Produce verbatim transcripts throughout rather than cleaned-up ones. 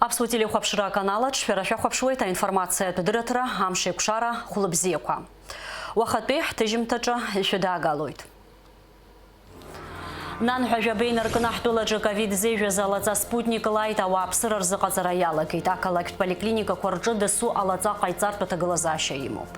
Аԥсуа телехәаԥшра аканал аҿы шәара шәахәаԥшуеит аинформациатә дырраҭара Амш еиқәшара, хәлыбзиақәа. Уахатәи ҳҭыжьымҭаҿы ишәыдаагалоит. Нанҳәа жәаба инаркны ҳтәылаҿы ковид зеижәыз алаҵа Спутник Лайт ауааԥсыра рзыҟаҵара иалагеит. Ақалақьтә поликлиникақәа рҿы дасу алаҵа ҟаиҵартә аҭагылазаашьа имоуп.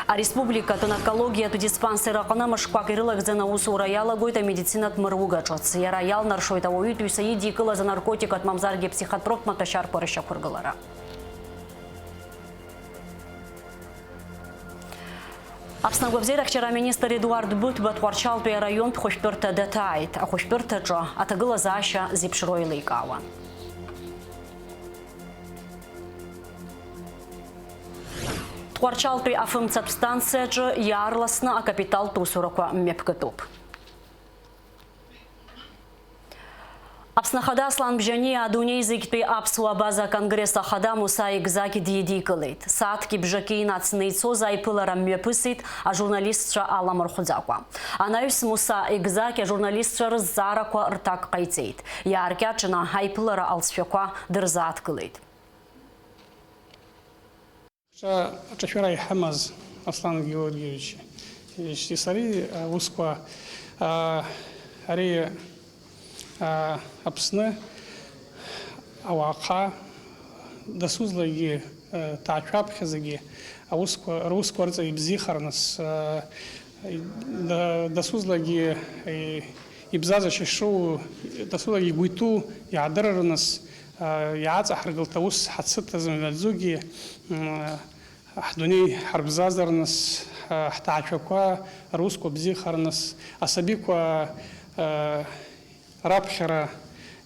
Ареспубликатә онкологиатә диспансер аҟны мышқәак ирылагӡаны аусура иалагоит амедицинатә мыруга ҿыц. Иара иалнаршоит ауаҩытәыҩса идикылаз анаркотикатә мамзаргьы аԥсихотроптә маҭәашьарқәа рышьақәыргылара. Аԥсны агәабзиарахьчара аминистр Едуард Быҭәба Тҟәарчалтәи араионтә хәышәтәырҭа даҭааит. Ахәышәтәырҭаҿы аҭагылазаашьа зеиԥшроу еиликаауан. Тҟәарчалтәи афымцатә станциаҿы иаарласны акапиталтә усурақәа мҩаԥгатәуп. Аԥсны Ахада Аслан Бжьаниа адунеи зегьтәи аԥсуа абаза аконгресс ахада Муса Егзақь дидикылеит. Сааҭки бжаки инацны ицоз аиԥылара мҩаԥысит ажурналистцәа аламырхәӡакәа. Анаҩс Муса Егзақь ажурналистцәа рызҵаарақәа рҭак ҟаиҵеит. Иааркьаҿны аиԥылара алҵшәақәа дырзааҭгылеит. Ҿа-, аҿашәара иҳамаз Аслан Георгиевич, иашьцәеи сареи аусқәа, а, ари, а, Аԥсны ауаа хаа дасузлакгьы, а, ҭаацәаԥхьаӡагьы аусқәа, русқәа рыҵа ибзиахарныс, а, да-, дасузлакгьы, и-, ибзазашьа шроу, дасузлакгьы игәы иҭоу иаадыррыныс, а, иааҵаҳаргылт аус ҳацыҭазымҩаӡогьы, м, ҳдунеи ҳарбзазарныс, ҳҭаацәақәа русқәа бзиахарныс, асабиқәа, э, раԥхьара,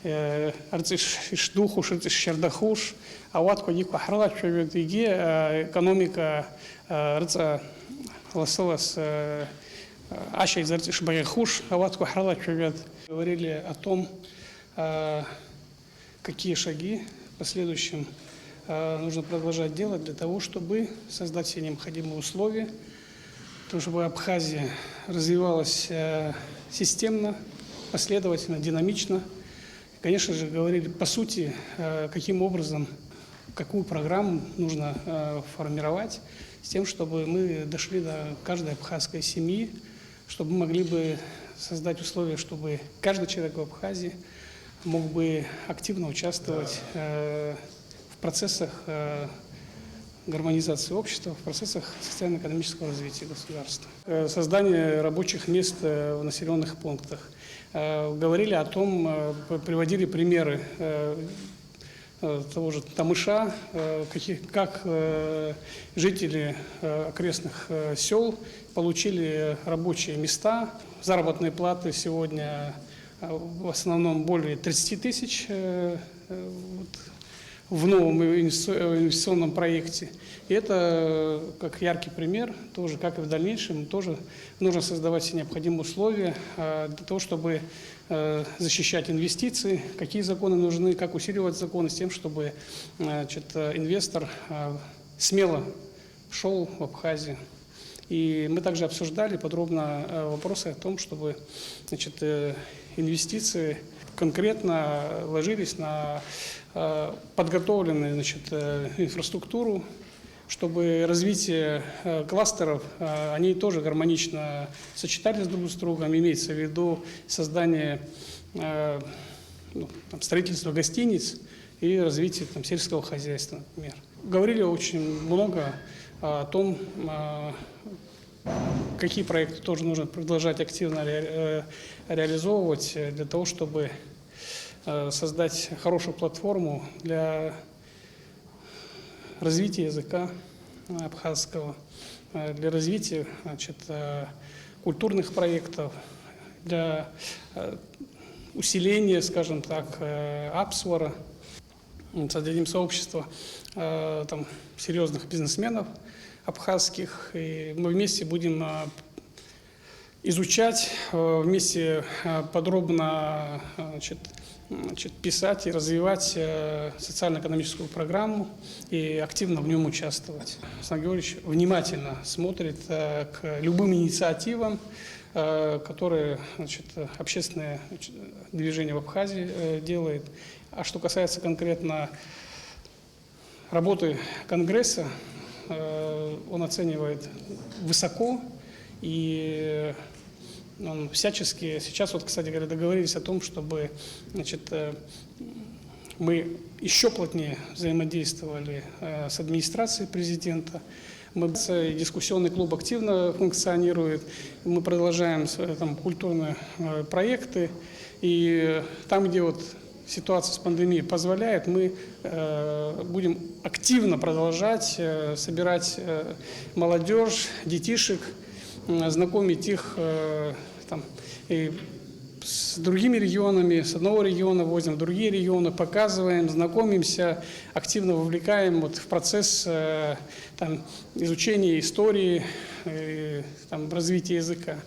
э, рҵа иш-, ишдухуш, рҵа ишшьардахуш, ауаткәагьы ықәаҳрылацәажәоит, егьи, э, економика, э, рыҵа лассы-ласс, э, ашьаҩ рҵа ишбаӷьахуш, ауаткәа ҳрылацәажәоит. Говорили о том, э, Какие шаги в последующем, э, нужно продолжать делать для того, чтобы создать все необходимые условия, для того, чтобы Абхазия развивалась, э, системно, последовательно, динамично? Конечно же, говорили по сути, э, каким образом, какую программу нужно, э, формировать, с тем, чтобы мы дошли до каждой абхазской семьи, чтобы мы могли бы создать условия, чтобы каждый человек в Абхазии мог бы активно участвовать, э, в процессах, э, гармонизации общества, в процессах социально-экономического развития государства. Э, создание рабочих мест, э, в населённых пунктах. Э, говорили о том, э, п-, приводили примеры, э, э, того же Тамыша, э, каких, как, э, жители, э, окрестных, э, сёл получили рабочие места. Заработные платы сегодня, э, в основном более тридцати тысяч, э, э, вот, в новом инвести-, э, инвестиционном проекте. И это, э, как яркий пример, тоже, как и в дальнейшем, тоже нужно создавать все необходимые условия, э, для того, чтобы э, защищать инвестиции, какие законы нужны, как усиливать законы с тем, чтобы, э, значит, э, инвестор, э, смело шёл в Абхазию. И мы также обсуждали подробно, э, вопросы о том, чтобы, значит, э, инвестиции конкретно ложились на, э, подготовленную, значит, э, инфраструктуру, чтобы развитие, э, кластеров, э, они тоже гармонично сочетались друг с другом, имеется в виду создание, э, ну, там, строительство гостиниц и развитие, там, сельского хозяйства, например. Говорили очень много о том, э, какие проекты тоже нужно продолжать активно ре-, э, реализовывать, э, для того, чтобы, э, создать хорошую платформу для развития языка, э, абхазского, э, для развития, значит, э, культурных проектов, для, э, усиления, скажем так, э, абсвара, м, создадим сообщество, э, там, серьёзных бизнесменов абхазских, и мы вместе будем, э, изучать, э, вместе, э, подробно, э, значит, значит, писать и развивать, э, социально-экономическую программу и активно в нём участвовать. Александр Георгиевич внимательно смотрит, э, к любым инициативам, э, которые, значит, общественное, значит, движение в Абхазии, э, делает. А что касается конкретно работы Конгресса, э, он оценивает высоко, и он всячески, сейчас вот, кстати говоря, договорились о том, чтобы, значит, э, мы еще плотнее взаимодействовали, э, с администрацией президента. Мы, э, дискуссионный клуб активно функционирует, мы продолжаем с-, э, там, культурные, э, проекты, и там, где вот ситуация с пандемией позволяет, мы, э, будем активно продолжать, э, собирать, э, молодёжь, детишек, м, знакомить их, э, там, и с другими регионами, с одного региона возим в другие регионы, показываем, знакомимся, активно вовлекаем вот в процесс, э, там, изучения истории, э, там, развития языка.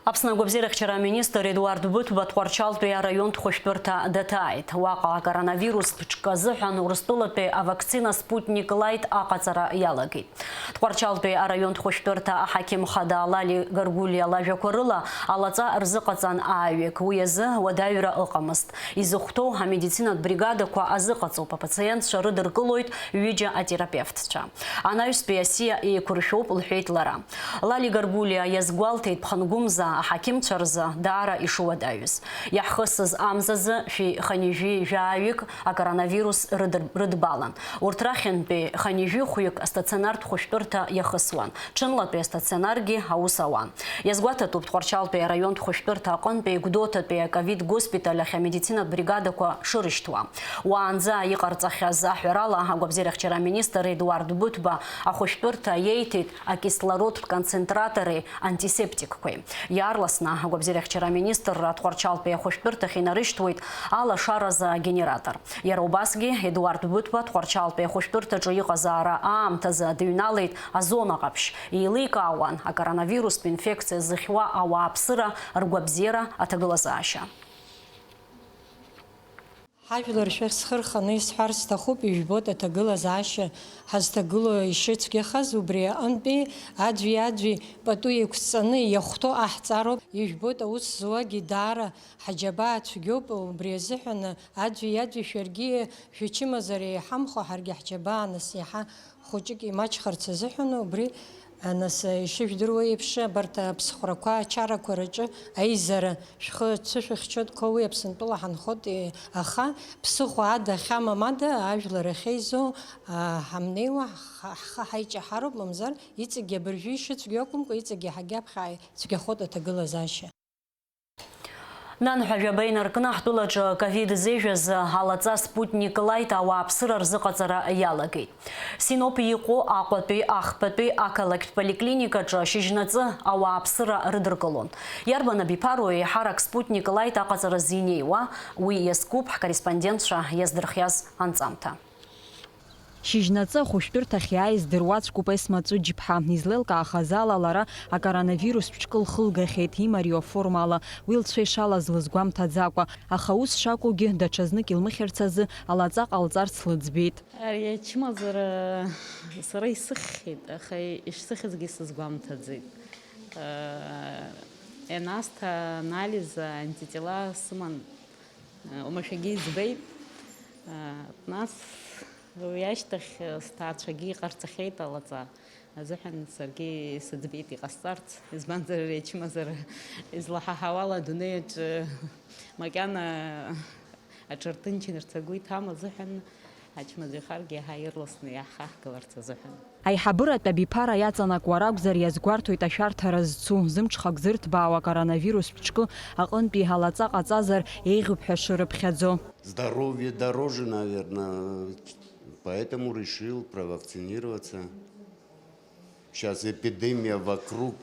Аԥсны агәабзиарахьчара аминистр Едуард Быҭәба Тҟәарчалтәи араионтә хәышәтәырҭа даҭааит. Уаҟа акоронавирус ԥшқа азыҳәан Урыстәылатәи авакцина Спутник Лайт аҟаҵара иалагеит. Тҟәарчалтәи араионтә хәышәтәырҭа аҳақьым хада Лали Гаргулиа лажәақәа рыла, алаҵа рзыҟаҵан ааҩык, уи азы уадаҩра ыҟамызт. Изыхәҭоу амедицинатә бригадақәа азыҟаҵоуп, апациентцәа рыдыркылоит ҩыџьа атерапевтцәа. Анаҩстәи асиа еиқәыршәоуп, лҳәеит лара. Лали Гаргулиа иазгәалҭеит ԥхынгәымза аҳақьымцәа рзы даара ишуадаҩыз. Иаҳхысыз амзазы шәи хынҩажәи жәаҩык акоронавирус рыдыр-, рыдбалан. Урҭ рахьынтәи хынҩажәи хәҩык астационартә хәышәтәырҭа иахысуан. Ҽынлатәи астационаргьы аус ауан. Иазгәаҭатәуп Тҟәарчалтәи араионтә хәышәтәырҭа аҟынтәи Гәдоуҭатәи аковид госпиталь ахь амедицинатә бригадақәа шырышьҭуа. Уаанӡа иҟарҵахьаз аҳәарала, агәабзиарахьчара аминистр Едуард Быҭәба ахәышәтәырҭа иеиҭеит акислородтә концентратори антисептикқәеи. Иаарласны агәабзиарахьчара аминистрра Тҟәарчалтәи ахәышәтәырҭахь инарышьҭуеит алашаразы агенератор. Иара убасгьы Едуард Быҭәба Тҟәарчалтәи ахәышәтәырҭаҿы иҟазаара аамҭазы дыҩналеит азона ҟаԥшь. Еиликаауан акоронавирустә инфекциа зыхьуа ауааԥсыра ргәабзиара аҭагылазаашьа. Ҳажәлар шәахь схы рханы исҳәар сҭахуп, ижәбоит аҭагылазаашьа ҳазҭагылоу ишыцәгьахаз, убри аҟынтәи аӡәи-аӡәи пату еиқәҵаны иахәҭоу ҟаҳҵароуп. Ижәбоит, аус зуагьы даара ҳаџьабаа цәгьоуп, убри азыҳәан аӡәи-аӡәи шәаргьы шәычымазара еиҳамхо, ҳаргьы ҳџьабаа нас иаҳа хәыҷык имаҷхарц азыҳәан убри, нас, ишыжәдыруа еиԥш, абарҭ аԥсхәрақәа ачарақәа рҿы аизара шәхы цәышәыхьчоит, қәа уи Аԥсынтәыла ҳанхоит, аха ԥсыхәа ада, хьамам ада, ажәлар ахьеизо, а, ҳамнеиуа, ҳхы, ҳхы ҳаиҷаҳароуп, мамзар иҵегьы абыржәы ишыцәгьоу акәымкәа, иҵегьы ҳагьаԥхьа ицәгьахоит аҭагылазаашьа. Нанҳәа жәаба инаркны ҳтәылаҿы ковид зежәазы алаҵа Спутник Лайт ауааԥсыра рзыҟаҵара иалагеит. Синоп иҟоу Аҟәатәи, Ахбатәи ақалақьтә поликлиникаҿы шьыжьнаҵы ауааԥсыра рыдыркылон. Иарбан абиԥароу еиҳарак Спутник Лайт аҟаҵаразы инеиуа, уи иазкуп ҳкорреспондентцәа иаздырхиаз анҵамҭа. Шьыжьнаҵы ахәышәтәырҭахь иааиз дыруаӡәкуп Есма Ҵәыџьԥҳа. Излеилкаахаз ала, лара акоронавирус ԥшькы лхылгахьеит, имариоу аформала, уи лцәа ишалаз лызгәамҭаӡакәа. Аха ус шакәугьы, даҽазнык илмыхьырц азы алаҵа ҟалҵарц лыӡбеит. Ари ачымазара сара исыхьхьеит, аха ишсыхьызгьы сызгәамҭаӡеит. Ианасҭа анализ, антитела сыман. Уамашәагьы избеит. Нас уи ашьҭахь сҭаацәагьы иҟарҵахьеит алаҵа азыҳәан саргьы сыӡбеит иҟасҵарц, избанзар ари ачымазара излаҳаҳауала адунеи аҿы макьана аҽарҭынчнарц агәы иҭам азыҳәан, ачымазаҩхаргьы иаҳа ирласны иаҳхаҳгаларц азыҳәан. Аиҳабыратә абиԥара иаҵанакуа ракәзар, иазгәарҭоит ашәарҭара зцу, зымҽхак зырҭбаауа акоронавирус ԥшькы аҟынтәи алаҵа ҟаҵазар еиӷьуп ҳәа шырыԥхьаӡо. Здоровье дороже, наверное, поэтому решил провакцинироваться. Сейчас эпидемия вокруг,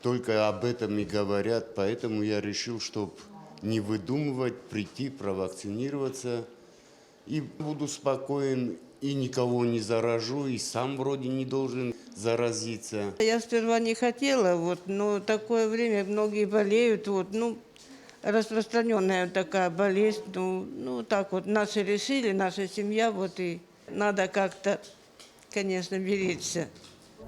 только об этом и говорят, поэтому я решил, чтоб не выдумывать, прийти, провакцинироваться. И буду спокоен, и никого не заражу, и сам вроде не должен заразиться. Я сперва не хотела, вот, но такое время, многие болеют, вот, ну, распространённая такая болезнь, ну, ну, так вот, наши решили, наша семья, вот, и надо как-то, конечно, беречься.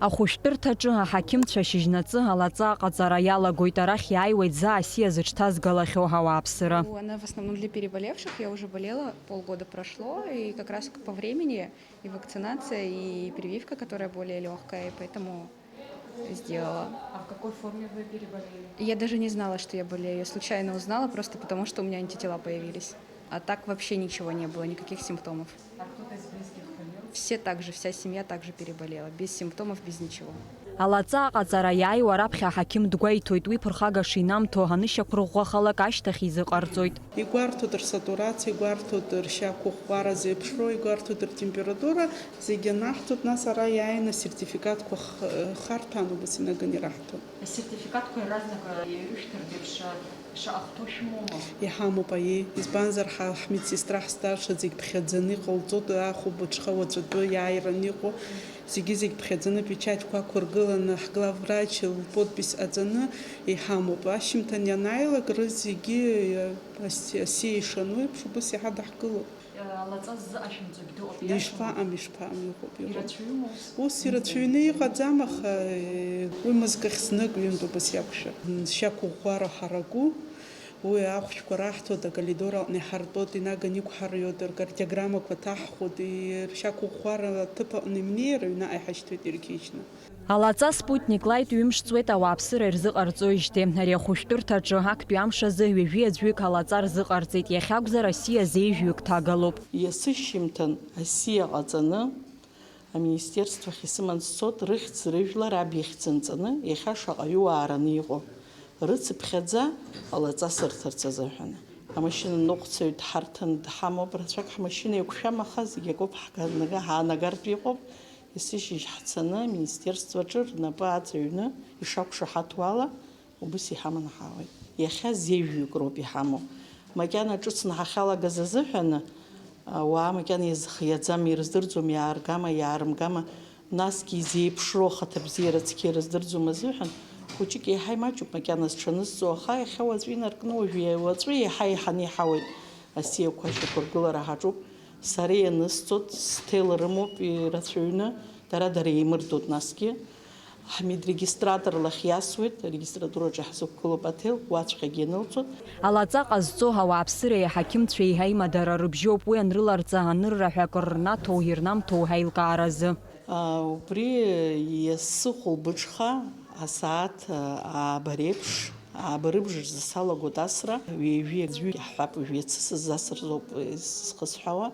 Ахәышәтәырҭаҿы аҳақьымцәа шьыжьнаҵы алаҵа аҟаҵара иалагоит, арахь иааиуеит заа асиа зыҽҭазгалахьоу ауааԥсыра. Ну, она в основном для переболевших. Я уже болела, полгода прошло, и как раз по времени и вакцинация, и прививка, которая более легкая, и поэтому сделала. А в какой форме вы переболели? Я даже не знала, что я болею. Я случайно узнала, просто потому что у меня антитела появились. А так вообще ничего не было, никаких симптомов. А кто-то из близких болел? Все так же, вся семья также переболела, без симптомов, без ничего. Алаҵа аҟаҵара иааиуа раԥхьа аҳақьым дгәеиҭоит, уи ԥырхага шинамҭо, анышьақәырӷәӷәахалак ашьҭахь изыҟарҵоит. Игәарҭоит рсатурациа, игәарҭоит ршьақәыӷәӷәара зеиԥшроу, игәарҭоит ртемпература, зегьы анаҳҭоит, нас ара иааины асертификатқәа х-, харҭәаан убас инаганы ираҳҭоит. Асертификатқәа иаразнак иаҩышьҭыргеит, шаҟа хҭоу шәымоума? Иҳамоуп, аиеи, избанзар, ҳа ҳмедсестра ҳстарша зегь ԥхьаӡаны иҟалҵоит, ахәылбыҽха уаҵәатәы иааираны иҟоу, зегьы-зегь ԥхьаӡаны апечатьқәа ақәыргыланы, ҳглавврач лподпись ҟаҵаны иҳамоуп. Ашьымҭан ианааилак, рызегьы ас-, асиа ишану еиԥш, убыс иаҳа даҳгылоуп. Алаҵа ззыҟашәымҵогь дыҟоуп, Ишԥаҟам, ишԥаҟам, иҟоуп, иҟоуп. Ирацәаҩума ус? Ус ирацәаҩны иҟаӡам, аха, э, уи мызкы ахьзнык ҩынтә убас иакәшәа. Шьақәыӷәӷәара ҳараку, уи ахәшәқәа раҳҭоит, акалидор аҟны иҳартәоит, инаганы иқәҳарҩуеит, ркардиограммақәа ҭаҳхуеит, и-, ршьақәыӷәӷәара аҭыԥ аҟны имнеир, аҩнаҟа иҳашьҭуеит ирқьиашьны. Алаҵа Спутник Лайт ҩымш ҵуеит ауааԥсыра ирзыҟарҵоижьҭеи. Ари ахәышәтәырҭаҿы актәи амш азы ҩажәи аӡәҩык алаҵа рзыҟарҵеит, иахьакәзар асиа зеижәҩык ҭагалоуп. Есышьыжьымҭан асиа ҟаҵаны, аминистерствахь исыман сцот, рыхьӡ-рыжәла раб ихьӡ анҵаны, иахьа шаҟаҩы уаараны иҟоу. Рыцыԥхьаӡа алаҵа сырҭарц азыҳәан. Амашьына ныҟәцаҩ дҳарҭан дҳамоуп, рацәак ҳмашьына еиқәшәам, аха зегь акоуп, ҳганага ҳаанагартә иҟоуп. Есышьыжь ҳцаны, аминистерстваҿы рнапы аҵаҩны, ишақәшаҳаҭу ала, убыс иҳаманы ҳаауеит. Иахьа зеижәҩык роуп иҳамоу. Макьана ҿыцны ҳахьалагаз азыҳәан, ауаа макьана иазхиаӡам, ирыздырӡом, иааргама, иаарымгама, насгьы изеиԥшроу ахаҭабзиара цқьа ирыздырӡом азыҳәан, хәыҷык еиҳа имаҷуп макьана зҽанызҵо, аха иахьа уаҵәы инаркны уажәы уаҵәы еиҳа-еиҳаны иҳауеит. Асиақәа ашьақәыргылара ҳаҿуп. Сара ианысҵоит, сҭел рымоуп ирацәаҩны, дара-дара еимырдоит насгьы. Ҳмедрегистратор лахь иасуеит, арегистратураҿы иаҳзықәгылоуп аҭел, уаҵәҟьагьы ианылҵоит. Алаҵа ҟазҵо ауааԥсыреи аҳақьымцәеи еиҳа имадара рыбжьоуп, уи анрыларҵа анырра ҳәа акыр рнаҭо, ирнамҭо ҳаилкааразы. Убри иасы хәылбыҽха асааҭ ааба реиԥш, ааба рыбжаҿ салагоит асра, ҩажәи аӡәы иаҳҳәап, уажә иацы сыззасырзоуп схысҳәаауа.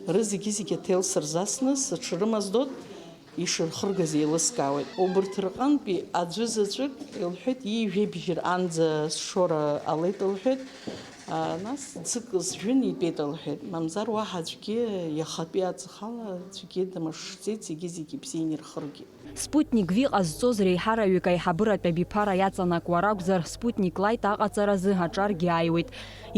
Рызегьы-зегьы аҭел сырзасны сыҽрымаздоит, ишырхыргаз еилыскаауеит. Убырҭ рҟынтәи аӡәы заҵәык илҳәеит, ҩажәи жәибжь анӡа сшора ҟалеит лҳәеит. Нас ӡык зжәын итәеит лҳәеит, мамзар уаҳа аӡәгьы иахатәи аҵх ала аӡәгьы дамышшӡеит, зегьы-зегьы ибзианы ирхыргеит. Спутник V ҟазҵоз реиҳараҩык аиҳабыратә абиԥара иаҵанакуа ракәзар, Спутник Лайт аҟаҵаразы аҿаргьы ааиуеит.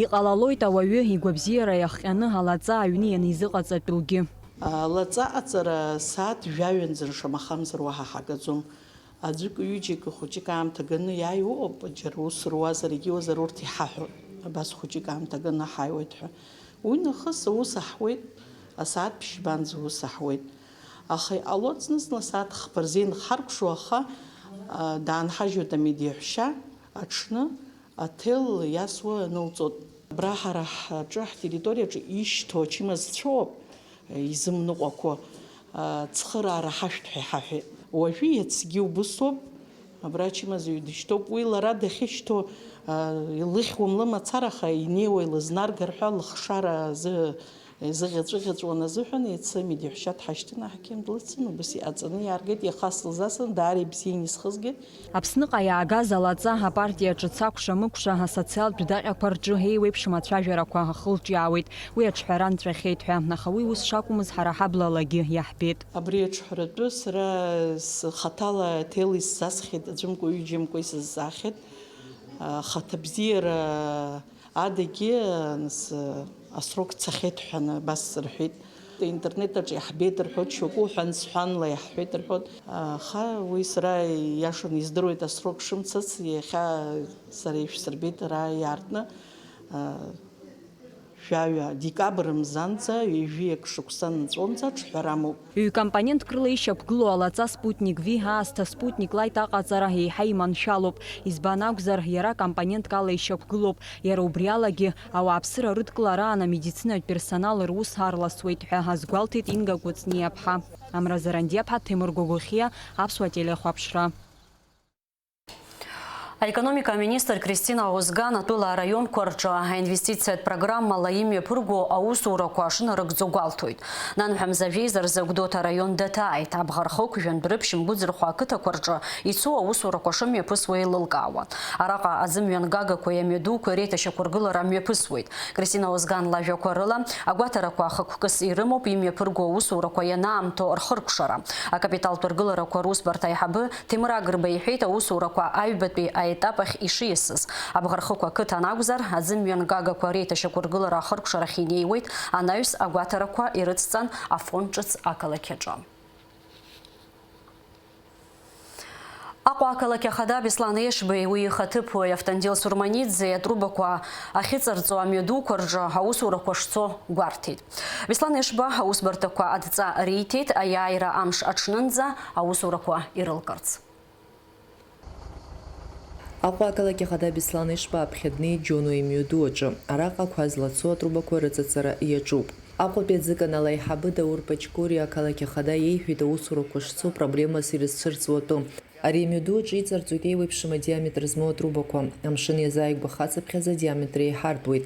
Иҟалалоит ауаҩы игәабзиара иахҟьаны алаҵа аҩны ианизыҟаҵатәугьы. Алаҵа аҟаҵара сааҭ жәаҩанӡа шамахамзар уаҳа ҳагаӡом. Аӡәык-ҩыџьак хәыҷык аамҭа ганы иааиуа ыҟоуп, џьара ус руазар, егьиуазар урҭ иҳаҳәон, абас хәыҷык аамҭа ганы ҳааиуеит ҳәа. Уи нахыс аус аҳуеит, асааҭ ԥшьбанӡа ус аҳуеит. Аха иҟалоит зны-зынла асааҭ хԥа рзы инхҳаркәшо, аха, а, даанҳажьуеит амедеҳәшьа аҽны, аҭел иасуа анылҵоит. Абра ҳара ҳҿы, ҳтерриториаҿы ишьҭоу ачымазцәоуп, изымныҟәақәо, а, цхыраара ҳашәҭ ҳәа иҳаҳәеит. Уажәы иацгьы убысоуп, абра ачымазаҩ дышьҭоуп. Уи лара дахьышьҭоу, а, илыхьуам лымацара, аха инеиуа илызнаргар ҳәа лыхшара азы изыӷьаҵәыӷьаҵәуан азыҳәан, иацы амедеҳәшьа дҳашьҭын, аҳақьым длыцын, убас иҟаҵаны иааргеит, иаха сылзасын, даара ибзиан исхызгеит. Аԥсныҟа иаагаз алаҵа апартиа ҿыц акәша-мыкәша асоциалтә даҟьақәа рҿы еиуеиԥшым ацәажәарақәа ахылҿиаауеит, уи аҿҳәара нҵәахьеит ҳәа, аха уи ус шакәмыз ҳара ҳабла алагьы иаҳбеит. Абри аҿҳәаратәы сара схаҭала аҭел исзасхьеит, аӡәымкәа-ҩыџьамкәа исызҵаахьеит. Ахаҭабзиара адагьы, нас, асрок цахьеит ҳәа абас рҳәеит. Интернет аҿы иаҳбеит рҳәоит, шьоукы уҳәан-сҳәанла иаҳҳәеит рҳәоит. Аха уи сара ииашаны издыруеит асрок шымцац, иахьа сара ишәсырбеит ара иаартны. Жәаҩа декабр мзанӡа ҩажәи акы шықәса нҵәонӡа аҿҳәара амоуп. Ҩ-компонентк рыла ишьақәгылоу алаҵа Спутник V аасҭа Спутник Лайт аҟаҵара еиҳа иманшәалоуп. Избан акәзар, иара компонентк ала ишьақәгылоуп. Иара убри алагьы ауааԥсыра рыдкылараан амедицинатә персонал рус аарласуеит ҳәа азгәалҭеит Инга Кәыҵниаԥҳа. Амра Зарандиаԥҳа, Ҭемыр Гогохиа, Аԥсуа телехәаԥшра. Аекономика аминистр Кристина Озган атәыла араионқәа рҿы аинвестициатә программала имҩаԥырго аусурақәа шынарыгӡо гәалҭоит. Нанҳәа мза жәеиза рзы Гәдоуҭа араион даҭааит, Абӷархықә, Жәандәрыԥшь, Мгәыӡырхәа ақыҭақәа рҿы ицо аусурақәа шымҩаԥысуа еилылкаауан. Араҟа аӡымҩангагақәеи амҩадуқәеи реиҭашьақәыргылара мҩаԥысуеит. Кристина Озган лажәақәа рыла, агәаҭарақәа хықәкыс ирымоуп имҩаԥырго аусурақәа ианаамҭоу рхыркәшара. Акапиталтә ргыларақәа русбарҭа аиҳабы Ҭемыр Агрба иҳәеит аусурақәа аҩбатәи аетап ахь ишиасыз. Абӷархықә ақыҭан акәзар, аӡымҩангагақәа реиҭашьақәыргылара ахыркәшарахь инеиуеит, анаҩс агәаҭарақәа ирыцҵан Афон ҿыц ақалақь аҿы. Аҟәа ақалақь ахада Беслан Ешбеи уи ихаҭыԥуаҩ Автандил Сурманиӡеи атрубақәа ахьыҵарҵо амҩадуқәа рҿы аусурақәа шцо гәарҭеит. Беслан Ешба аусбарҭақәа адҵа риҭеит, аиааира амш аҽнынӡа аусурақәа ирылкарц. Аҟәа ақалақь ахада Беслан Ешба аԥхьа днеит Џьоно имҩаду аҿы. Араҟа ақәа злацо атрубақәа рыҵаҵара иаҿуп. Аҟәатәи аӡыканал аиҳабы Даур Пачкори ақалақь ахада иеиҳәеит аусурақәа шцо проблемас ирызцәырҵуа атәы. Ари амҩаду аҿы иҵарҵоит еиуеиԥшым адиаметр змоу атрубақәа. Амшын иазааигәахацыԥхьаӡа адиаметр еиҳартәуеит.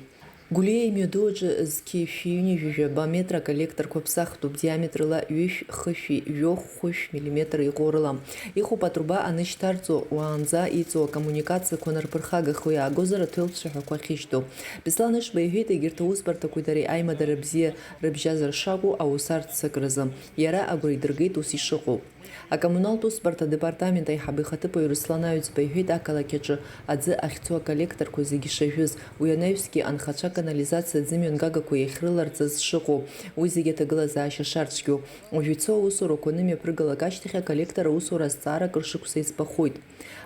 Гәлиа имҩаду аҿы зқьи шәи ҩынҩажәи жәаба метра аколлекторқәа ԥсахтәуп, диаметрла ҩышә хышәи жәохә хәышә миллиметр иҟоу рыла. Иҟоуп атруба анышьҭарҵо, уаанӡа иҵоу акоммуникациақәа нарԥырхагахо иаагозар аҭел цәаҳәақәа ахьышьҭоу. Беслан Ешба иҳәеит, егьырҭ аусбарҭақәеи дареи аимадара бзиа рыбжьазар шакәу аус арццакразы. Иара агәра идыргеит ус ишыҟоу. Акоммуналтә усбарҭа адепартамент аиҳабы ихаҭыԥуаҩ Руслан Аҩӡба иҳәеит, ақалақь аҿы аӡы ахьцо аколлекторқәа зегьы шажәыз, уи анаҩсгьы анхацәа аканализациа аӡымҩангагақәа иахьрыларҵаз шыҟоу, уи зегьы аҭагылазаашьа шарцәгьоу. Уажә ицо аусурақәа анымҩаԥыргалак ашьҭахь аколлектор аусура азҵаара акыр шықәса иӡбахоит.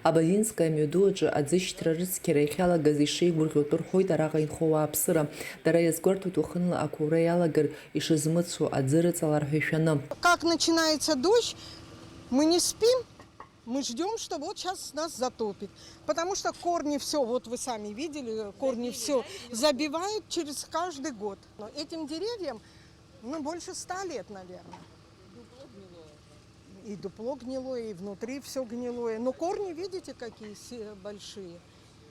Абазинское амҩаду аҿы аӡышьҭра рыцқьара иахьалагаз ишеигәырӷьо атәы рҳәоит араҟа инхо ауааԥсыра. Дара иазгәарҭоит уахынла ақәаура иалагар ишызмыцәо аӡы рыҵалар ҳәа ишәаны. Как начинается дождь, мы не спим, мы ждём, что вот щас нас затопит. Потому что корни всё, вот вы сами видели, корни всё забивают через каждый год. Но этим деревьям, ну, больше ста лет, наверное. И дупло гнилое, и внутри всё гнилое. Но корни, видите, какие се-, большие.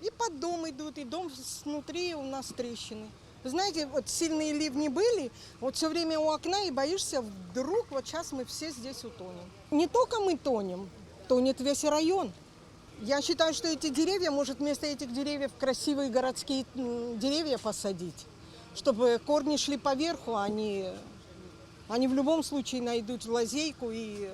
И под дом идут, и дом снутри у нас трещины. Вы знаете, вот сильные ливни были, вот всё время у окна и боишься, вдруг вот щас мы все здесь утонем. Не только мы тонем, тонет весь район. Я считаю, что эти деревья, может, вместо этих деревьев красивые городские, м, деревья посадить, чтобы корни шли поверху, они, они в любом случае найдут лазейку и...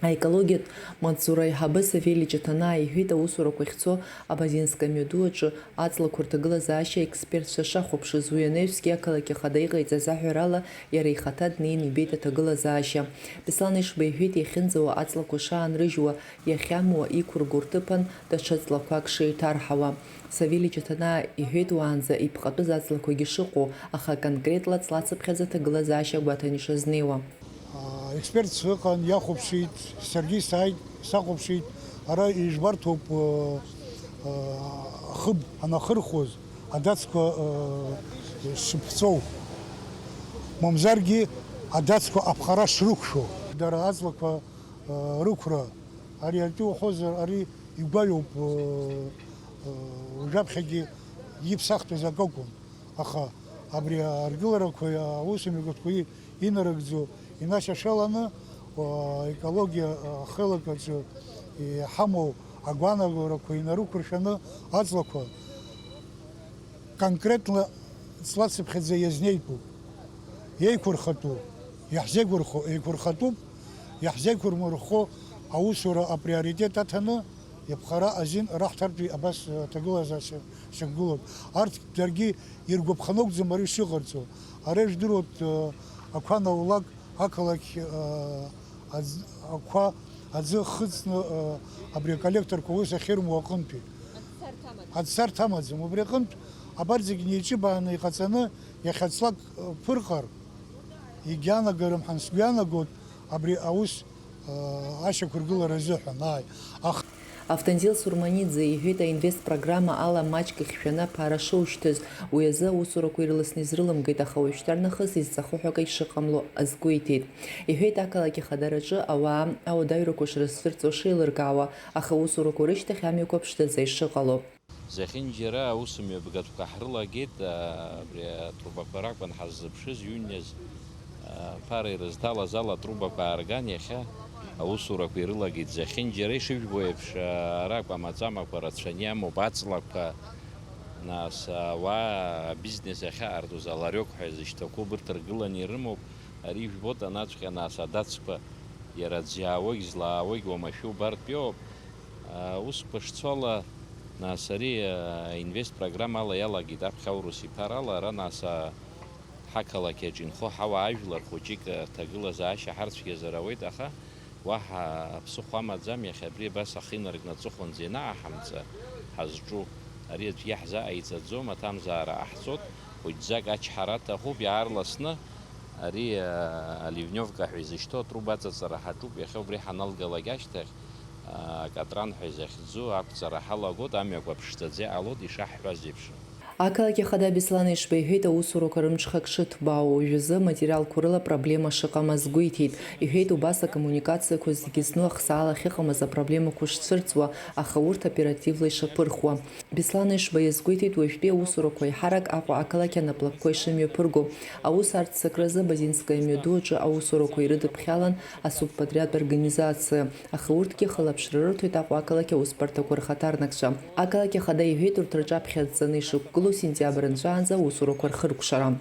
Аекологиатә маҵзура аиҳабы Савели Ҷаҭанаа иҳәеит, аусурақәа ахьцо Абазинское амҩаду аҿы аҵлақәа рҭагылазаашьа аекспертцәа шахәаԥшыз, уи анаҩсгьы ақалақь ахада иҟаиҵаз аҳәарала иара ихаҭа днеин ибеит аҭагылазаашьа. Беслан Ешба иҳәеит, иахьынӡауа аҵлақәа шаанрыжьуа, иахьамуа иқәырго рҭыԥан даҽа ҵлақәак шеиҭарҳауа. Савели Ҷаҭанаа иҳәеит, уаанӡа иԥҟатәыз аҵлақәагьы шыҟоу, аха конкретла ҵлацыԥхьаӡа аҭагылазаашьа агәаҭан ишазнеиуа. Аекспертцәа ыҟан, иахәаԥшит, саргьы сааит, сахәаԥшит, ара ижәбарҭоуп, э, э, ахыб анахырхуаз, адацқәа, э, шыԥҵәоу, мамзаргьы адацқәа аԥҟара шрықәшәо. Дара аҵлақәа, э, рықәра, ари атәы уҳәозар, ари игәаҩоуп, э, э, уажәаԥхьагьы иԥсахтәыз акы акәын, аха абри аргыларақәеи аусмҩаԥгатәқәеи инарыгӡо, инашьашәаланы, уа, аекологиа ахеилак аҿы иҳамоу агәаанагарақәа инарықәыршәаны аҵлақәа конкретно ҵлацыԥхьаӡа иазнеитәуп. Еиқәырхатәу, иаҳзеиқәырхо еиқәырхатәуп, иаҳзеиқәырмырхо аусура априоритет аҭаны, иаԥҟара азин раҳҭартәи абас, э, аҭагылазаашьа шьақәгылоуп. Арҭ даргьы иргәаԥханы акәӡам ари шыҟарҵо. Ара ижәдыруеит, э, ақәа наулак ақалақь, э, аӡ-, ақәа аӡы хыҵны, э, абри аколлекторқәа ус ахьырмоу аҟынтәи. Аӡсарҭа амаӡам. Убри аҟынтә Абарҭ зегь неиҿыбааны иҟаҵаны, иахьа ҵлак ԥырҟар, егьанагарым ҳәа сгәы иаанагоит абри аус, э, ашьақәыргылара азыҳәан, ааи. Ах- Автандил Сурманиӡе иҳәеит, аинвест программа ала маҷк ихьшәаны аԥара шоушьҭыз, уи азы аусурақәа ирласны изрылымгеит, аха уажәшьҭарнахыс изҵахо ҳәа акы ишыҟамло азгәеиҭеит. Иҳәеит, ақалақь ахадараҿы ауаа ауадаҩрақәа шрызцәырҵуа шеилыркаауа, аха аусурақәа рышьҭахь амҩақәа ԥшӡаӡа ишыҟало. Зехьынџьара аусмҩаԥгатәқәа ҳрылагеит, а, абри атрубақәа ракәын ҳаззыԥшыз, иҩныз, а, ԥара ирызҭалаз ала атрубақәа аарган, иахьа аусурақәа ирылагеит. Зехьынџьара ишыжәбо еиԥш, а, ара акәамаҵамақәа рацәаны иамоуп, аҵлақәа, нас, ауаа абизнес ахьаартуз аларёк ҳәа изышьҭақәоу убырҭ ргыланы ирымоуп. Ари ижәбоит, анаҵәҟьа, нас, адацқәа иара ӡиаауагь злаауагь уамашәа убартә иоуп. Аусқәа шцо ала, нас, ари, а, инвест программа ала иалагеит аԥхьа аурыс иԥара ала, ара, нас, а, ҳақалақь аҿы инхо ҳауаажәлар хәыҷык рҭагылазаашьа ҳарцәгьазар ауеит, аха уаҳа ԥсыхәа амаӡам, иахьа абри абас ахы инаркны аҵыхәанӡа ианааҳамҵа ҳазҿу, ари аӡәгьы ҳзааиҵаӡом, аҭамзаара ҟаҳҵоит, хәыҷӡак ачҳара аҭахуп, иаарласны ари, а, ливневка ҳәа изышьҭоу атруба аҵаҵара ҳаҿуп, иахьа убри ҳаналгалак ашьҭахь, а, катран ҳәа изахьӡу ақәҵара ҳалагоит, амҩақәа ԥшӡаӡа иҟалоит, ишаҳҳәаз еиԥш. Ақалақь ахада Беслан Ешба иҳәеит, аусурақәа рымҽхак шыҭбаау, уажәазы аматериалқәа рыла проблема шыҟам азгәеиҭеит. Иҳәеит, убас акоммуникациақәа зегьы зну ахсаала ахьыҟамыз апроблемақәа шцәырҵуа, аха урҭ оперативла ишаԥырхуа. Беслан Ешба иазгәеиҭеит, уажәтәи аусурақәа аиҳарак Аҟәа ақалақь анаплакқәа ишымҩаԥырго. Аус арццакразы Базинское амҩаду аҿы аусурақәа ирыдыԥхьалан асубподряд организациа. Аха урҭгьы хылаԥшра рырҭоит Аҟәа ақалақь аусбарҭақәа рхаҭарнакцәа. Ақалақь ахада иҳәеит, урҭ рҿаԥхьа адҵаны ишықәгылоу сентиабр нҵәаанӡа аусурақәа рхыркәшара.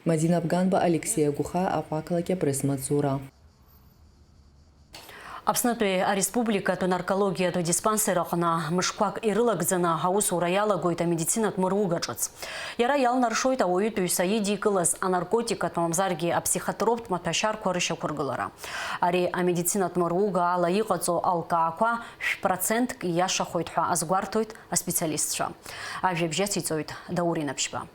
Мадина Бганба, Алексей Агәыхаа, Аҟәа ақалақь апресс-маҵзура. Аԥснытәи ареспубликатә наркологиатә диспансер аҟны мышқәак ирылагӡаны аусура иалагоит амедицинатә мыруга ҿыц. Иара иалнаршоит ауаҩытәыҩса идикылаз анаркотикатә мамзаргьы аԥсихотроптә маҭәашьарқәа рышьақәыргылара. Ари амедицинатә мыруга ала иҟаҵоу алкаақәа шә-процентк ииашахоит ҳәа азгәарҭоит аспециалистцәа. Ажәабжь ациҵоит Даур Инаԥшьба.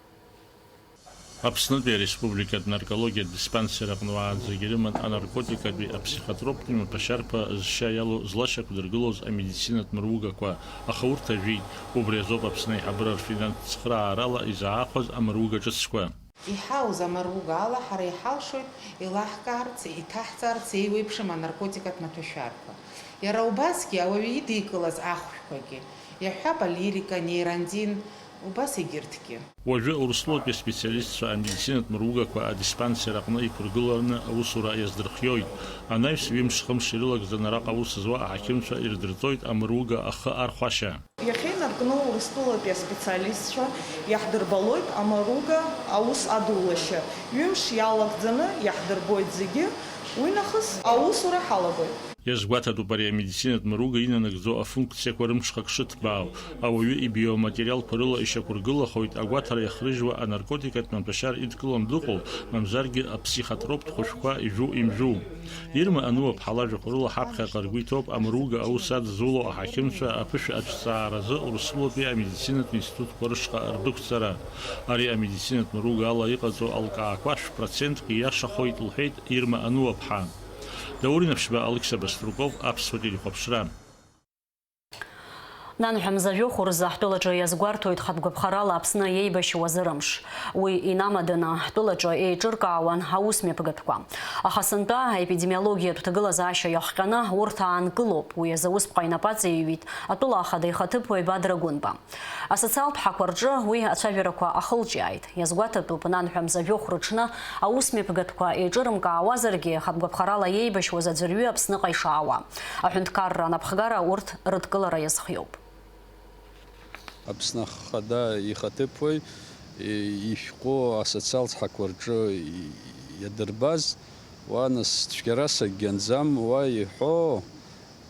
Аԥснытәи ареспубликатә наркологиатә диспансер аҟны уаанӡагьы ирыман анаркотикатәи аԥсихотроптәи маҭәашьарқәа зшьа иалоу злашьақәдыргылоз амедицинатә мыругақәа, аха урҭ ажәит. Убри азоуп Аԥсны аиҳабыра рфинанстә цхыраарала изаахәаз амыруга ҿыцқәа. Иҳауз амыруга ала ҳара иҳалшоит еилаҳкаарц, иҭаҳҵарц еиуеиԥшым анаркотикатә маҭәашьарқәа. Иара убасгьы ауаҩы идикылаз ахәшәқәагьы, иаҳҳәап, алирика, нейрандин, убас егьырҭгьы. Уажәы Урыстәылатәи аспециалистцәа амедицинатә мыругақәа адиспансер аҟны иқәыргылараны аусура иаздырхиоит. Анаҩс ҩымш-хымш ирылагӡаны араҟа аус зуа аҳақьымцәа ирдырҵоит амыруга ахы архәашьа. Иахьа инаркны Урыстәылатәи аспециалистцәа иаҳдырбалоит амыруга аус адулашьа. Ҩымш иалагӡаны иаҳдырбоит зегьы, уи нахыс аусура ҳалагоит. Иазгәаҭатәуп ари амедицинатә мыруга инанагӡо афункциақәа рымҽхак шыҭбаау. Ауаҩы ибиоматериалқәа рыла ишьақәыргылахоит агәаҭара иахрыжьуа анаркотикатә маҭәашьар идкыланы дыҟоу, мамзаргьы аԥсихотроптә хәышәқәа ижәу-имжәу. Ирма Ануаԥҳа лажәақәа рыла ҳаԥхьаҟа ргәы иҭоуп амыруга аус адызулоу аҳақьымцәа аԥышәа аҿҵааразы Урыстәылатәи амедицинатә институтқәа рышҟа рдәықәҵара. Ари амедицинатә мыруга ала иҟаҵоу алкаақәа шә-процентк ииашахоит, лҳәеит Ирма Ануаԥҳа. Даур Инаԥшьба, Алықьса Баструков, Аԥсуа телехәаԥшра. Нанҳәа мза жәохә рзы ҳтәылаҿы иазгәарҭоит хатә гәаԥхарала Аԥсны иеибашьуа зырымш. Уи инамаданы ҳтәылаҿы еиҿыркаауан аусмҩаԥгатәқәа. Аха сынтәа аепидемиологиатә ҭагылазаашьа иахҟьаны урҭ аанкылоуп, уи азы аусԥҟа инапы аҵаиҩит атәыла ахада ихаҭыԥуаҩ Бадра Гәынба. Асоциалтә ҳақәа рҿы уи ацәажәарақәа ахылҿиааит. Иазгәаҭатәуп, нанҳәа мза жәохә рыҽны аусмҩаԥгатәқәа еиҿырымкаауазаргьы, хатә гәаԥхарала иеибашьуаз аӡәырҩы Аԥсныҟа ишаауа. Аҳәынҭқарра анапхгара урҭ рыдкылара иазхиоуп. Аԥсны Ахада ихаҭыԥуаҩ ишәҟәы асоциалтә ҳақәа рҿы иадырбаз, уа нас цәгьарас акгьы анӡам, уа иҳәо,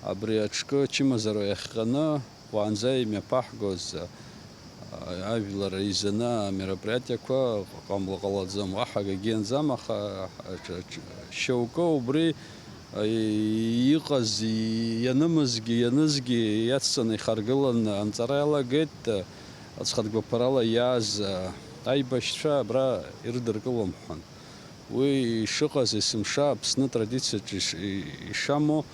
абри аҿкы ачымазара иахҟьаны, уаанӡа имҩаԥаҳгоз, а, ажәлар еизаны амероприатиақәа ҟамло ҟалаӡом, уаҳа акгьы анӡам, аха аҿ-, аҿ-, шьоукы убри, а, иҟаз, ианымызгьы, ианызгьы иацҵаны ихаргыланы анҵара иалагеит, а, Аӡхатә гәаԥарала иааз, а, аибашьцәа абра ирыдыркылом ҳәан. Уи ишыҟаз есымша Аԥсны традициаҿ иш-, и-, ишамоу,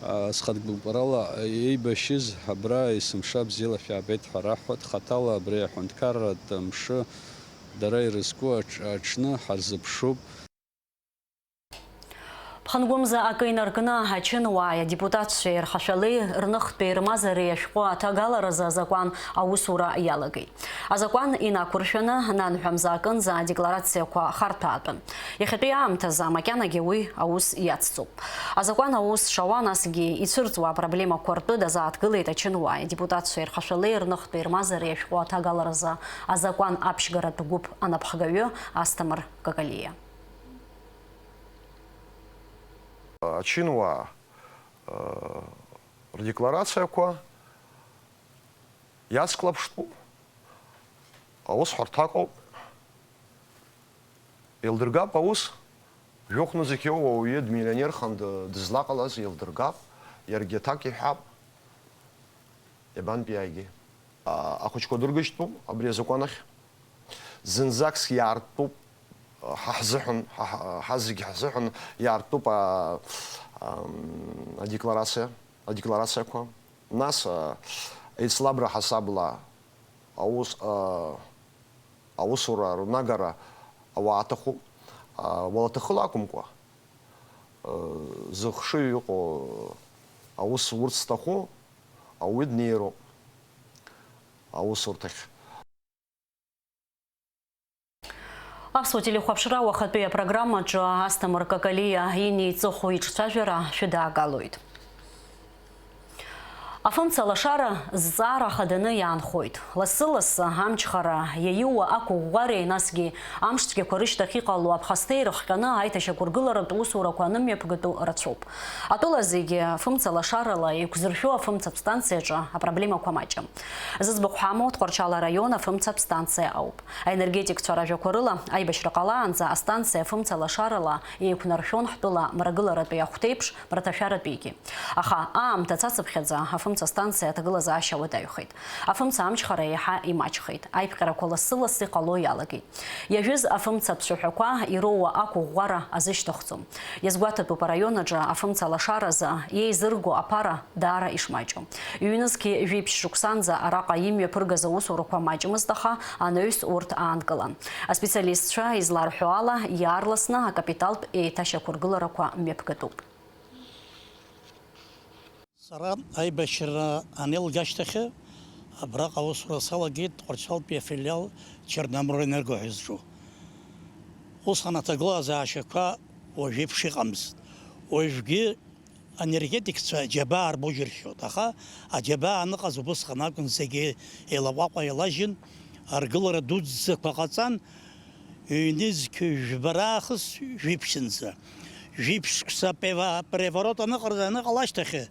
а, аӡхатә гәаԥарала еибашьыз абра есымша бзиала шәаабеит ҳәа раҳҳәоит. Хаҭала абри аҳәынҭқарратә мшы дара ирызку аҽ-, аҽны ҳарзыԥшуп. Ԥхынгәымза акы инаркны, ачынуааи адепутатцәеи рхашәалеи рныхтәи рмазареи ашәҟәы аҭагаларазы азакәан аусура иалагеит. Азакәан инақәыршәаны, нанҳәа мза акынӡа адекларациақәа харҭәаатәын. Иахьатәи аамҭазы макьанагьы уи аус иацҵоуп. Азакәан аус шауа, насгьы ицәырҵуа апроблемақәа ртәы дазааҭгылеит ачынуааи адепутатцәеи рхашәалеи рныхтәи рмазареи ашәҟәы аҭагаларазы азакәан аԥшьгаратә гәыԥ анапхгаҩы Асҭамыр Какалиа. Ачынуаа, э, рдекларациақәа иацклаԥштәуп, аусҳәарҭаҟоуп. Еилдыргап аус, жәохә нызқь иоуа ауаҩы дмиллионерхан ды-, дызлаҟалаз еилдыргап, иаргьы аҭак иҳәап. Иабантәи иааигеи? А, ахәыҷқәа дыргыжьтәуп абри азакәан ахь. Зынӡаск иаартуп, ҳа ҳзыҳәан, ҳа, ҳа, ҳа зегь ҳзыҳәан иаартуп, а, ам, адекларациа, адекларациақәа. Нас, а, еицлабра ҳасабла аус, а, аусура рнагара ауаа аҭахуп. А, уалаҭахыла акәымкәа, а, зыхшыҩ иҟоу аус урц зҭаху ауаҩы днеироуп аусурҭахь. Аԥсуа телехәаԥшра уахатәи апрограммаҿы Асҭамыр Какалиа инеиҵыху иҿцәажәара шәыдаагалоит. Афымца лашара зҵаара хаданы иаанхоит. Лассы-лассы амчхара иаиуа ақәыӷәӷәареи, насгьы амшцәгьақәа рышьҭахь иҟало аԥхасҭеи рыхҟьаны аиҭашьақәыргыларатә усурақәа анымҩаԥгатәу рацәоуп. Атәыла зегьы афымца лашарала еиқәзыршәо афымцатә станциаҿы апроблемақәа маҷым. Зыӡбахә ҳамоу Тҟәарчал араион афымцатә станциа ауп. Аенергетикцәа ражәақәа рыла, аибашьра ҟалаанӡа астанциа афымца лашарала еиқәнаршәон ҳтәыла мрагыларатәи ахәҭеиԥш, мраҭашәаратәигьы. Аха аамҭа цацыԥхьаӡа афымца станциа аҭагылазаашьа уадаҩхеит. Афымца амчхара еиҳа имаҷхеит. Аиԥҟьарақәа лассы-лассы иҟало иалагеит. Иажәыз афымцатә цәаҳәақәа ироуа ақәыӷәӷәара азышьҭыхӡом. Иазгәаҭатәуп араион аҿы афымца лашаразы иеизырго аԥара даара ишмаҷу. Ҩнызқьи жәиԥшь шықәсанӡа араҟа имҩаԥыргаз аусурақәа маҷмызт, аха анаҩс урҭ аанкылан. Аспециалистцәа изларҳәо ала, иаарласны акапиталтә еиҭашьақәыргыларақәа мҩаԥгатәуп. Сара аибашьра анеилга ашьҭахь, абраҟа аусура салагеит Тҟәарчалтәи афилиал Черноморэнерго ҳәа изҿу. Усҟан аҭагылазаашьақәа уажәеиԥш иҟамызт. Уажәгьы анергетикцәа аџьабаа рбо џьыршьоит, аха аџьабаа аныҟаз убысҟан акәын, зегьы еилаҟәаҟәа еилажьын, аргылара дуӡӡақәа ҟаҵан, ҩнызқь жәбара аахыс жәиԥшьынӡа. Жәиԥшь шықәса пева-, переворот аныҟарҵа, аныҟала ашьҭахь,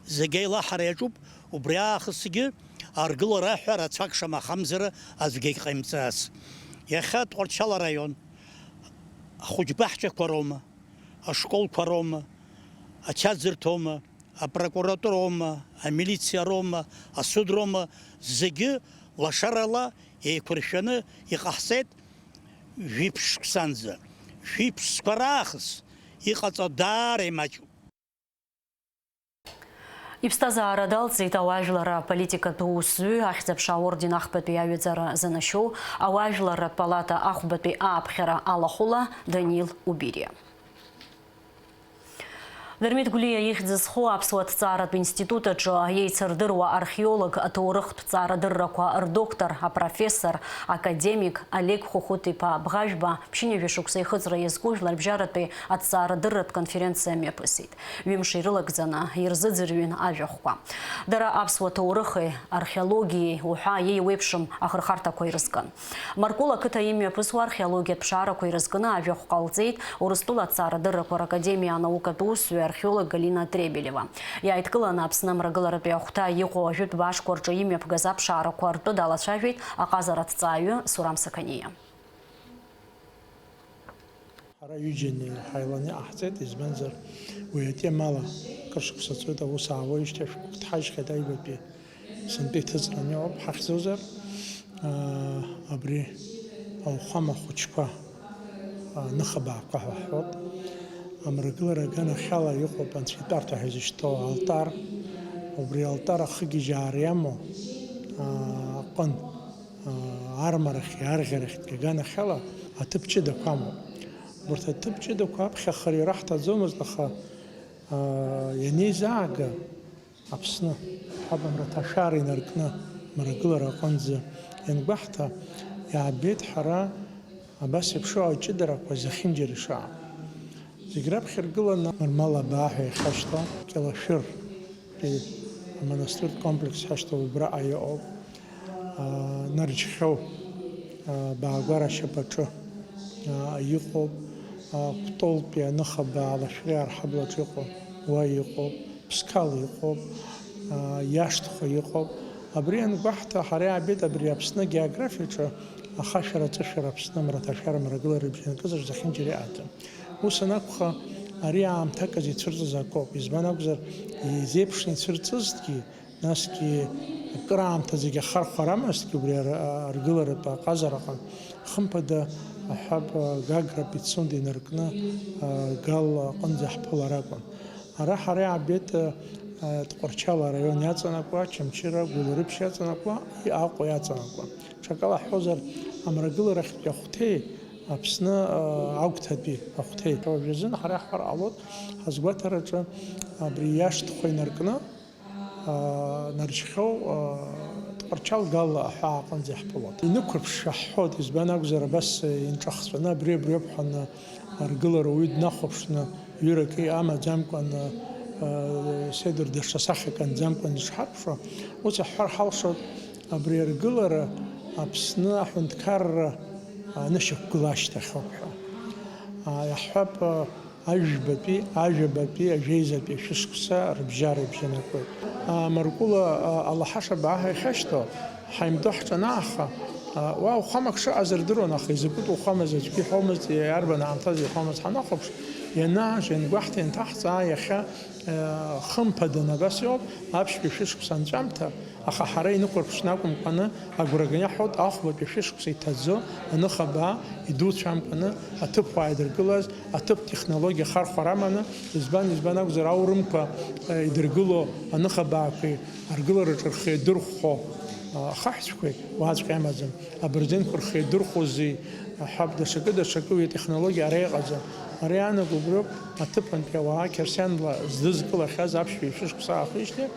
зегь аилаҳара иаҿуп, убри аахысгьы аргылара ҳәа рацәак шамахамзар аӡәгьы егьҟаимҵац. Иахьа Тҟәарчал араион, ахәыҷбаҳчақәа роума, ашколқәа роума, ачаӡырҭоума, апрокуратуроума, амилициароума, асудроума, зегьы лашарала еиқәыршәаны иҟаҳҵеит жәиԥшь шықәсанӡа. Жәиԥшьқәа раахыс иҟаҵо даара имаҷуп. Иԥсҭазаара далҵит ауаажәларра аполитикатә усзуҩ, Ахьӡ-аԥша аорден ахԥатәи аҩаӡара занашьоу, ауаажәларратә палата ахәбатәи ааԥхьара алахәыла Данил Убириа. Дырмит Гәлиа ихьӡ зху аԥсуа ҭҵааратә институт аҿы еицырдыруа археолог, аҭоурыхтә ҭҵаарадыррақәа рдоктор, апрофессор, академик Олег Хәыхәыт-иԥа Бӷажәба ԥшьынҩажәа шықәса ихыҵра иазку жәларбжьаратәи аҭҵаарадырратә конференциа мҩаԥысит. Ҩымш ирылагӡаны ирзыӡырҩын ажәахәқәа. Дара аԥсуа ҭоурыхи археологиеи уҳәа иеиуеиԥшым ахырхарҭақәа ирызкын. Маркул ақыҭа имҩаԥысуа археологиатә ԥшаарақәа ирызкны ажәахә ҟалҵеит Урыстәыла аҭҵаарадыррақәа ракадемиа анаукатә усзуҩ археолог Галина Требелева. Иааидкыланы Аԥсны амрагыларатәи ахәҭа иҟоу ажәытә баашқәа рҿы имҩаԥгаз аԥшаарақәа ртәы далацәажәеит аҟазара аҭҵааҩы Сурам Сақаниа. Ҳара ҩыџьа инеи-, ҳаиланы иҟаҳҵеит, избанзар, уи атемала кыр шықәса ҵуеит аус аауеижьҭеи, шәҟәык дҳажьхьеит аҩбатәи сынтәа иҭыҵраны иҟоуп, ҳахьӡозар, Абри ауахәама хәыҷқәа, аныхабаақәа ҳәа ҳҳәоит. Амрагылара аганахьала иҟоуп анцәа итәарҭа ҳәа изышьҭоу алтар. Убри алтар ахыгьежьаара иамоу, аа, аҟын, аа, армарахьтәи, арӷьарахьтәи аганахьала аҭыԥ ҷыдақәа амоуп. Убарҭ аҭыԥ ҷыдақәа аԥхьахара ираҳҭаӡомызт, аха, аа, ианеизаага, Аԥсны ҳаб амраҭашәара инаркны мрагылара аҟынӡа иангәаҳҭа, иаабеит ҳара абас еиԥш аҷыдарақәа зехьынџьара ишаау. Зегь раԥхьа иргыланы Мармал абаа ҳәа иахьашьҭоу Кьалашәыр амонастыртә комплекс ҳашьҭоу убраҟа иҟоуп. Нарџьхьоу, Баагәара ашьапаҿы иҟоуп, Кәтолтәи аныхабаа Алашәриа арҳаблаҿы иҟоу, уа иҟоуп, Ԥсқал иҟоуп, Иашҭхәа иҟоуп. Абри иангәаҳҭа, ҳара иаабеит абри Аԥсны агеографиаҿы ахашәара, аҵышәара, Аԥсны амраҭашәара, амрагылара рыбжьанкызаҿ зехьынџьара иҟаӡам. Ус анакәха, ари аамҭак азы ицәырҵыз акоуп. Избан акәзар, изеиԥшны ицәырҵызҭгьы, насгьы акыраамҭа зегьы ахархәарамызҭгьы убри ар-, аргыларатә аҟазараҟны, хымԥада, аҳәап, Гагра Пицунда инаркны, Гал аҟынӡа ҳԥылар акәын. Ара ҳара иаабеит, Тҟәарчал араион иаҵанакуа, Чамчыра, Гәылрыԥшь иаҵанакуа, Аҟәа иаҵанакуа. Ҽакала ҳҳәозар, амрагыларахьтәи ахәҭеи, Аԥсны, а, агәҭатәи ахәҭеи. Уажәазын ҳара иаҳҳәар ҟалоит, ҳазгәаҭараҿы абри Иашҭхәа инаркны, а, Нарџьхьоу, а, Тҟәарчал Гал аҳәаа аҟынӡа иаҳԥылоит. Инықәырԥшша ҳҳәоит, избан акәзар, абас инҿахҵәаны абри-абри ауп ҳәа аргылара уаҩы днахәаԥшны, ҩырак амаӡамкәан, а, седр даҽа сахьак анӡамкәан ишҳарԥшуа, ус иаҳҳәар ҳалшоит, абри аргылара Аԥсны аҳәынҭқарра анышьақәгыла ашьҭахьоуп ҳәа. А, иаҳҳәап, а, ажәбатәи, ажәабатәи, ажәеизатәи ашәышықәса рыбжьара ибжьанакуеит. А, Маркула, а, Алаҳашабаа ҳәа иахьашьҭоу, ҳаимдо ҳҿанааха, а, уа уахәамак шыҟаз рдыруан, аха изакәытә уахәамаз аӡәгьы иҳәомызт, иарбан аамҭазы иҳәомызт ҳанахәаԥш, ианаажә, иангәаҳҭа, ианҭаҳҵаа, иахьа, а, хымԥаданы абас иоуп, аԥшьбатәи ашәышықәса анҵәамҭа, аха ҳара инықәырԥшны акәымкәаны, агәра ганы иаҳҳәоит, ахәбатәи ашәышықәса иҭаӡо аныхабаа идуцәамкәаны аҭыԥ уаа идыргылаз, аҭыԥ технологиа хархәара аманы, избан, избан акәзар, аурымқәа, э, идыргыло аныхабаақәеи аргылараҿы рхы иадырхәо, э, ахаҳәцәқәеи уаҵәҟьа амаӡам. Абырзенқәа рхы иадырхәози, ҳәап, даҽакы, даҽакы уи атехнологиа ара иҟаӡам. Ара иаанаго убриоуп аҭыԥантәи ауаа қьырсианла здызкылахьаз аԥшьбатәи ашәышықәса аахижьҭеи,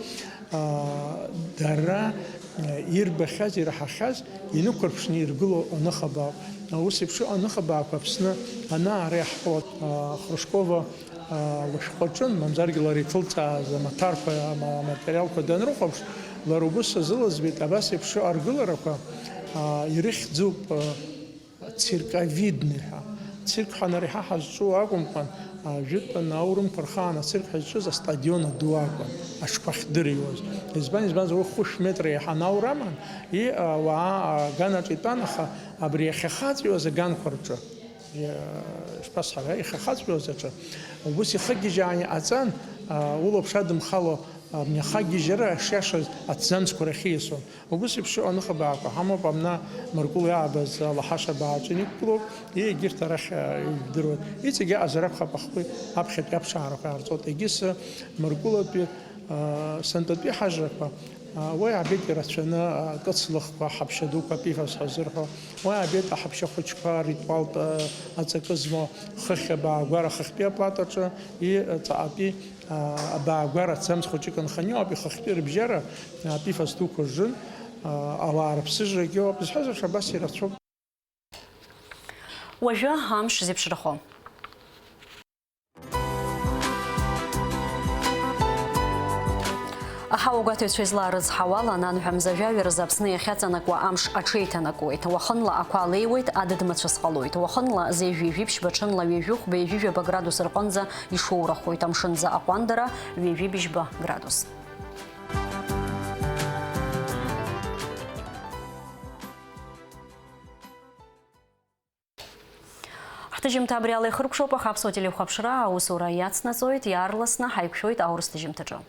аа, дара, э, ирбахьаз, ираҳахьаз инықәырԥшны иргыло аныхабаауп. Ус еиԥш аныхабаақәа Аԥсны ана-ара иаҳҳәо, аа, Хрушкова, аа, лышәҟәы аҿын, мамзаргьы лара иҭылҵааз амаҭәарқәа, ама-, аматериалқәа данрыхәаԥш, лара убыс азылыӡбеит, абас еиԥш аргыларақәа, аа, ирыхьӡуп, аа, цирковидный ҳәа. Цирк ҳәа ара иҳа-, ҳазҿу акәымкәан, а, жәытәтәаны аурымқәа рхаан ацирк ҳәа зҿыз астадион аду акәын, аҽқәа ахьдырыҩуаз. Избан, избанзар, уи хәышә метра иаҳа анаур аман, и, а, ауаа аганаҿ итәан, аха абри иахьахаҵәиуаз аганқәа рҿы, иа-, шԥасҳәара, иахьахаҵәиуаз аҿы, убыс ихыгьежьаан иҟаҵан, а, улаԥш адымхало, абни ахагьежьра шиашаз аҭӡамцқәа рахь ииасуан. Убыс еиԥш иҟоу аныхабаақәа ҳамоуп, амна Маркул иаабаз Алаҳашабааҿы иқәгылоуп, егьырҭ арахь, а, ижәдыруеит. Иҵегь аҟазар акәхап, ахқәеи аԥхьатәи аԥшаарақәа иаарҵоит. Егьыс Маркулатәи, а, сынтәатәи ҳажрақәа, а, уа иаабеит ирацәаны, а, кыцлыхқәа, ҳаԥшьа дуқәа, пифос ҳәа зырҳәо, уа иаабеит аҳаԥшьа хәыҷқәа ритуалтә, а, аҵакы змоу, хыхь абаагәара хыхьтәи аплатаҿы, и, ҵаҟатәи, а, абаагәара аҭӡамц хәыҷык анханы иҟоуп, ихыхьтәи рыбжьара, а, пифос дуқәа ржын, а, ауаа рыԥсыжрагьы ыҟоуп, изҳәаз еиԥш абас ирацәоуп. Уажәы амш зеиԥшрахо. Аҳауагәаҭаҩцәа излаарыцҳауала, ананҳәа мза жәаҩа рзы Аԥсны иахьаҵанакуа амш аҽеиҭанакуеит. Уахынла ақәа леиуеит, адыд мацәыс ҟалоит. Уахынла зежә ҩажәи ԥшьба, ҽынла ҩажәи хәба, ҩажәи жәаба градус рҟынӡа ишоурахоит. Амшын аӡы аҟәандара ҩажәи бжьба градус. Ҳҭыжьымҭа абри ала ихыркәшоуп, аха Аԥсуа телехәаԥшра аусура иацнаҵоит, иаарласны ҳаиқәшәоит аурыс ҭыжьымҭаҿы.